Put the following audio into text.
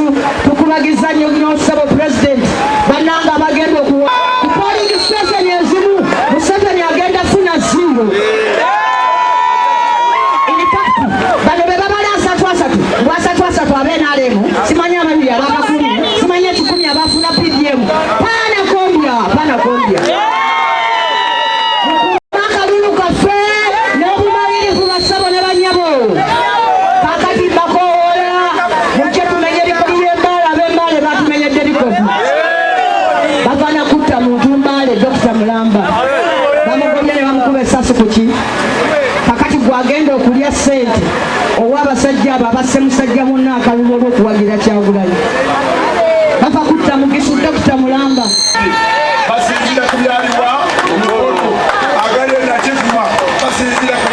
Mugisu, tukubagiza nnyo nnyo ssebo Pulezidenti. Bannange, abagenda okuwa ku polling station ezimu, Museveni agenda funa zero. In fact, bano be babala asatu asatu ngu asatu asatu ab'NRM, simanyi ababiri abakakumi, simanyi 100 abafuna PDM. Pana kombya, pana kombya. Akalulu kaffe n'obumalirivu, bassabo ne bannyabo. Kakati bakoola mujje tumenye likodi y'Embaale. Ab'Embaale batumenyedde likodi, bavana kutta muntu Mbaale, Dokita Mulamba bamugobye ne bamukuba essasi ku ki. Kakati gwagenda okulya ssente owa abasajja abo abasse musajja munna akalulu olw'okuwagira Kyagulanyi, bava kutta Mugisu, Dokita Mulamba. Basinzira ku byaliwa Mukono, agali Nakifuma basinzira.